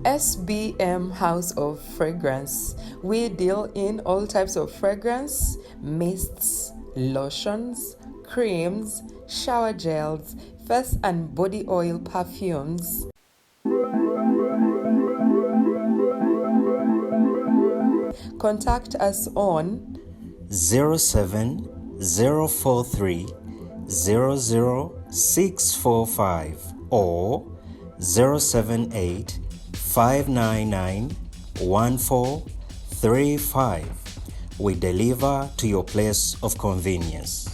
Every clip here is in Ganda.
SBM House of Fragrance. We deal in all types of fragrance, mists, lotions, creams, shower gels, face and body oil perfumes. Contact us on 07043 00645 or 078 599 1435. We deliver to your place of convenience.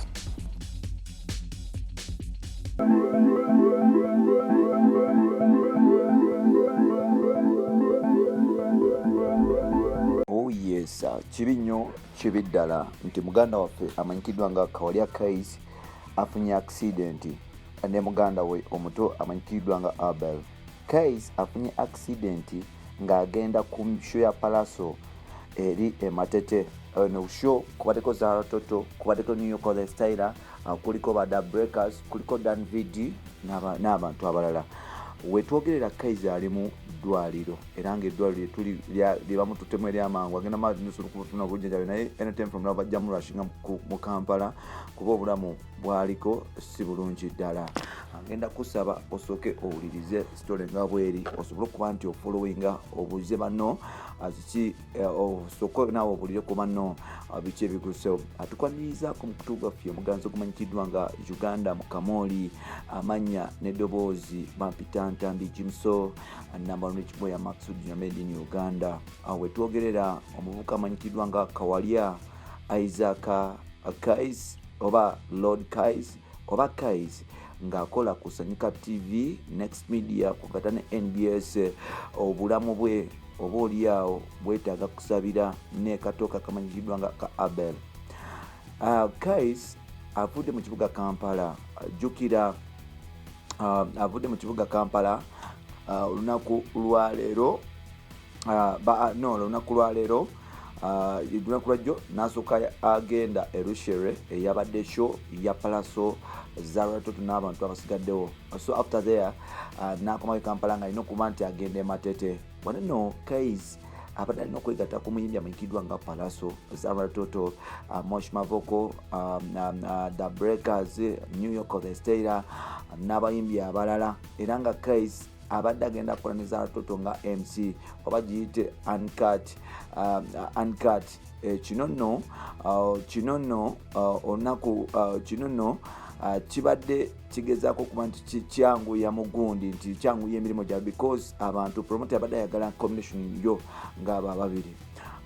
Oh yes, kibi nnyo, kibi ddala nti muganda waffe amanyikiddwa nga Kawalya Kais afunye accident ne muganda we omuto amanyikiddwa nga Abel. Kais afunye accident ng'agenda ku show ya Pallaso eri e Matete. Eno show kubaddeko Zahara Toto, kubaddeko New York The Styler, kuliko ba Da Breakers, kuliko Dan VD n'abantu abalala. Wetwogerera Kais ali mu ddwaliro era ng'eddwaliro lyetuli lyebamututtemu eryamangu, agenda maaso okufuna obujjanjabi, naye anytime from now bajja murushinga mu Kampala kuba obulamu bwaliko si bulungi ddala. Agenda kusaba osooke owulirize story nga bweri, osobole okuba nti ofollowinga, obuuze banno kiki, osooke naawe obulire ku banno biki ebigusewo. Atukwanirizaako mu kutu gwaffe omuganzi ogumanyikiddwa nga Uganda mu Kamooli, amannya n'eddoboozi bampita Ntambi Jimso, number rich boy Maxud made in Uganda. Awo wetwogerera omuvubuka amanyikiddwa nga Kawalya Isaac Kais oba Lord Kais oba Kais, ng'akola ku Sanyuka TV, Next Media kugata ne NBS, obulamu bwe oba oliawo bwetaaga kusabira ne katooka kamanyikiddwa nga ka Abel. Kais avudde mu kibuga Kampala, jjukira avudde mu kibuga Kampala olunaku lwaleero, no, olunaku lwaleero, olunaku lwajjo n'asooka agenda e Rushere eyabadde show ya Pallaso, Zahara Toto n'abantu abasigaddewo. So after there n'akomawo e Kampala nga alina okuba nti agenda e Matete. Wano nno Kais abadde alina okwegatta ku muyimbi amanyikiddwa nga Pallaso, Zahara Toto, Mosh Mavoko, The Breakers, New York The Styler n'abayimbi abalala, era nga Kais abadde agenda kukola ne Zahara Toto nga MC oba giyite uncut, uncut. Kino nno olunaku kino nno kibadde kigezaako okuba nti kyanguya mu gundi, nti kyanguya emirimu gyabwe, because abantu promoter abadde ayagala combination yo ng'abo ababiri.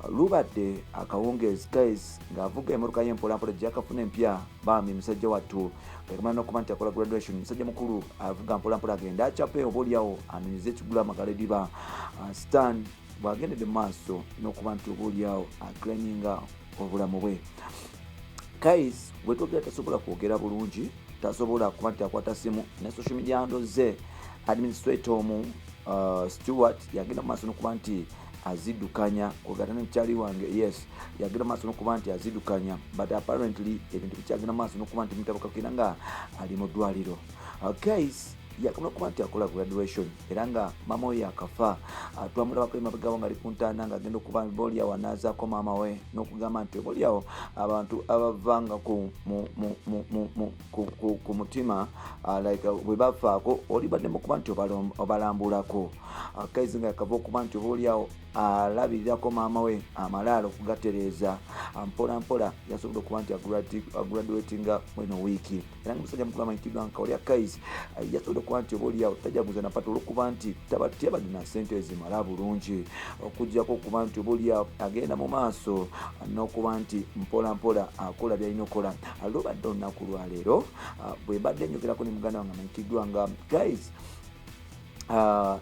Lubadde akawungeezi, guys ng'avuga emmotoka ye mpolampola gyakafuna empya. Bambi musajja wattu ekamala n'okuba nti akola graduation, musajja mukulu avuga mpolampola agenda acape oba oliawo anonyeze ekigula amagala ediba stan bw'agendedde mu maaso n'okuba nti oba oliawo aclaiminga obulamu bwe. Kais wetwogera tasobola kwogera bulungi, tasobola kuba nti akwata simu ne social media handle ze administrator omu Stewart yagenda mu maaso n'okuba nti aziddukanya kwegata ne mukyali wange. Yes, yagenda mu maaso n'okuba nti aziddukanya, but apparently ebintu bikyagenda mu maaso n'okuba nti mutabukakira nga ali mu ddwaliro. Kais yakamala okuba nti akola graduation era nga maama we yakafa. Twamulabako emabegabo nga ali ku ntaana ng'agenda okuba booliawo anaazaako maama we n'okugamba nti obaoliawo abantu abavanga ku mutima, like bwe bafaako oli baddemu okuba nti obalambulako. Kais nga yakava okuba nti oba oliawo alabirirako maama we amalaalo okugatereeza mpola mpola, yasobodde okuba nti agraduatinga mweno wiiki, era nga musajja mukulu amanyikiddwa nka Kawalya Kais yasobodde okuba nti oba oliawo tajaguza napata olwokuba nti teyabadde na sente ezimala bulungi, okugjako okuba nti oba oliawo agenda mu maaso n'okuba nti mpola mpola akola byalina okukola. Lubadde olunaku lwaleero bwe mbadde njogerako ne muganda wange amanyikiddwa nga Guys,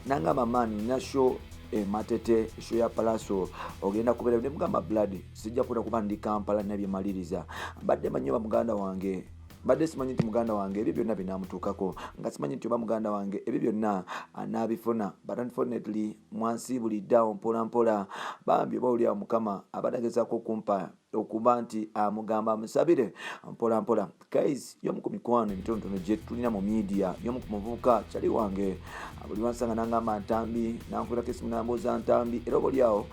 nangamba, "Man, nina show ematete, show ya Pallaso, ogenda kubeera?" Nemugamba, "Blood, sijja kuda kuba ndi Kampala nabyemaliriza." Mbadde manyi oba muganda wange, mbadde simanyi nti muganda wange ebyo byonna binamutuukako, nga simanyi nti oba muganda wange ebyo byonna anaabifuna, but unfortunately mwansiibuliddeawo mpola mpola. Bambi oba oliawo Mukama abadde agezaako okumpa okuba nti amugamba amusabire mpola mpola. Guys, y'omu ku mikwano emitonotono gye tulina mu media, y'omu ku muvubuka kyali wange, buli wansanga nangamba Ntambi, nankubirako esimu nambuuza Ntambi, era oba oliawo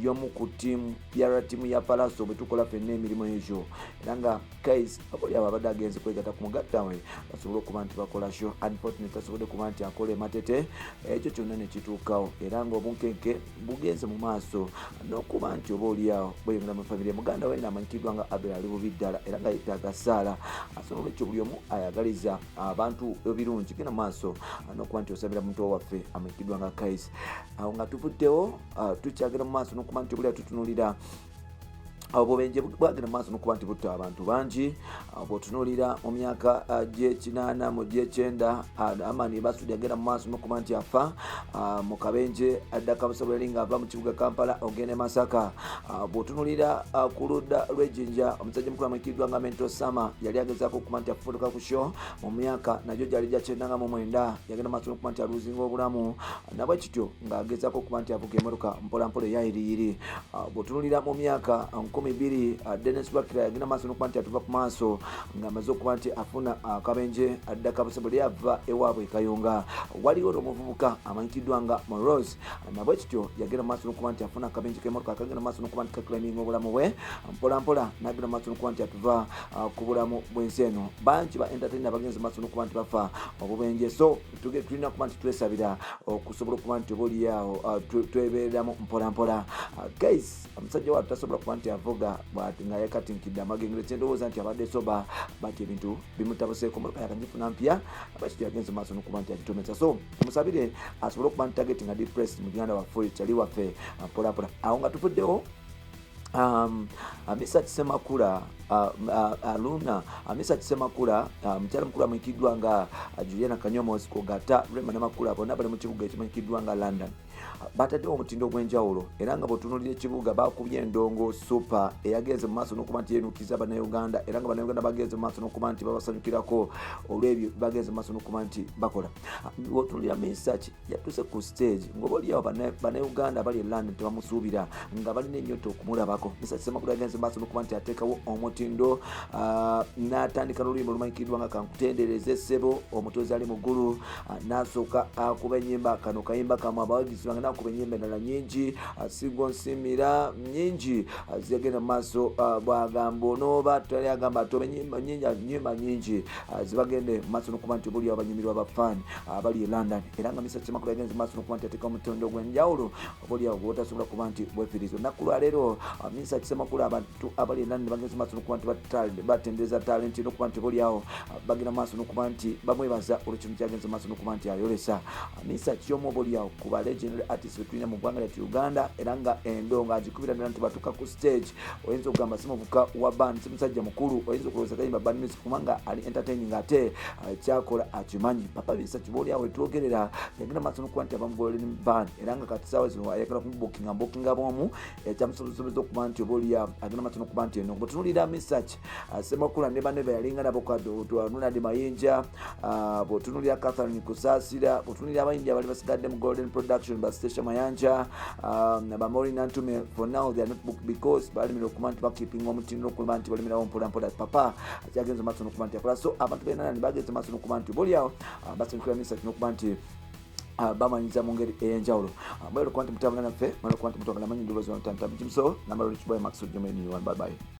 y'omu ku tiimu yara tiimu ya Palaso bwe tukola ffenna emirimu egyo. Era nga guys oba oliawo abadde agenze kwegatta ku mugatta we basobole okuba nti bakola show, unfortunately tasobodde kuba nti akola ematete, ekyo kyonna ne kituukawo, era nga obunkenke bugenze mu maaso n'okuba nti oba oliawo bweyongera mu famire. Muganda we naamanyikiddwa nga Abel ali bubi ddala era nga yeetaaga ssaala. Asobola ekyo buli omu ayagaliza abantu ebirungi, genda maaso n'okuba nti osabira muntu waffe amanyikiddwa nga Kais. Awo nga tuvuddewo, tukyagenda mu maaso n'okuba nti obulya tutunulira obubenje bwagenda mu maaso n'okuba nti butta abantu bangi. Bw'otunuulira mu myaka gy'ekinaana mu gy'ekyenda, Amani Basudi agenda mu maaso n'okuba nti afa mu kabenje addaka busobola yali ng'ava mu kibuga Kampala ogenda e Masaka. Bw'otunuulira ku ludda lw'Ejjinja, omusajja mukulu amanyikiddwa nga Mento Sama yali agezaako okuba nti afuutuka ku show mu myaka nagyo gyali gya 99, yagenda mu maaso n'okuba nti aluzinga obulamu nabwe kityo ng'agezaako okuba nti avuga emotoka mpolampola eyayiriyiri. Bw'otunuulira mu myaka 2000, Dennis Bakira yagenda maaso n'okuba nti atuva ku maaso ng'amaze okuba nti afuna akabenje addaka busobo lyava ewaabwe Kayunga. Waliwo n'omuvubuka amanyikiddwa nga Moros, nabwe kityo yagenda maaso n'okuba nti afuna akabenje k'emmotoka akagenda maaso n'okuba nti kaclaiminga obulamu bwe mpolampola, n'agenda maaso n'okuba nti atuva ku bulamu bw'ensi eno. Bangi ba entertainer bagenze maaso n'okuba nti bafa obubenje, so tulina kuba nti twesabira okusobola okuba nti oba oliawo twebeereramu mpolampola. Guys, omusajja wattu tasobola kuba nti avuga nga yakatinkidde amagengere, kyendowooza nti abadde soba bati ebintu bimutabuseeko, motoka yakagifuna mpya abakityo yagenze maaso n'okuba nti agitomesa, so musabire asobole okuba nti target nga depressed muganda waffe kyali waffe mpolampola. Awo nga tuvuddewo, Mesach Semakula, Aluna Mesach Semakula, mukyala mukulu amanyikiddwa nga Juliana Kanyomozi kogata Rema Namakula, bonna bali mu kibuga ekimanyikiddwa nga London. Bataddewo omutindo ogw'enjawulo, era nga bw'otunuulira ekibuga bakubye endongo super eyagenze mu maaso n'okuba nti yenukiza Bannayuganda, era nga Bannayuganda bagenze mu maaso n'okuba nti babasanyukirako olw'ebyo bagenze mu maaso n'okuba nti bakola. Bw'otunuulira Mesach yatuuse ku stage ng'oba oliawo Bannayuganda abali e London tebamusuubira nga balina ennyota okumulabako. Mesach Semakula yagenze mu maaso n'okuba nti ateekawo omutindo, n'atandika n'oluyimba olumanyikiddwa nga Kankutendereze Ssebo omutozi ali mu ggulu, n'asooka akuba ennyimba kano kayimba kamwe abawagizi bange, n'akuba ennyimba endala nyingi, Sigo Nsimira nyingi zigenda mu maaso, bwagamba onooba tali agamba atoba ennyimba nyingi zibagende mu maaso n'okuba nti buli abanyumirwa bafaani abali e London. Era nga Mesach Semakula yagenze mu maaso n'okuba nti ateeka omutondo ogw'enjawulo oba oliawo gwotasobola kuba nti bwefiiriza. Olunaku lwaleero Mesach Semakula abantu abali e London bagenze mu maaso n'okuba nti batendereza talent n'okuba nti boliawo bagenda maaso n'okuba nti bamwebaza olw'ekintu kyagenze maaso n'okuba nti ayolesa. Mesach y'omu oba oliawo ku ba legendary artist betulina mu ggwanga lyattu Uganda, era nga endongo agikubira ddala nti batuuka ku stage oyinza okugamba si muvuka wa band, si musajja mukulu, oyinza okulowooza kayimba band music kubanga ali entertaining ate kyakola akimanyi. Papa Mesach booliawo etwogerera yagenda maaso n'okuba nti ava mu Golden Band, era nga kati saawa zino ayagala kumubukinga mbukinga bwomu ekyamusobozesa okuba nti oba oliawo agenda maaso n'okuba nti eno bwetunuulira Mesach Semakula ne banne beyalinga nabo, Ronald Mayinja, bw'otunuulira Catherine Kusaasira, bw'otunuulira abayimbi abali basigadde mu Golden Production, ba Stecia Mayanja, bamori Nantume, for now they are not booked because balemera okuba nti bakeepinga omutindo okuba nti balemerawo mpolampola. Papa kyagenze maaso n'okuba nti akola, so abantu benanani bagenze maaso n'okuba nti boliawo basanyukira Mesach n'okuba nti bamanyiza mu ngeri ey'enjawulo. Mwebale okuba nti mutambula naffe, mwebale okuba nti mutwagala manyi ndowooza ntambi kimuso namalo kiboya Max Jumeni, bye bye.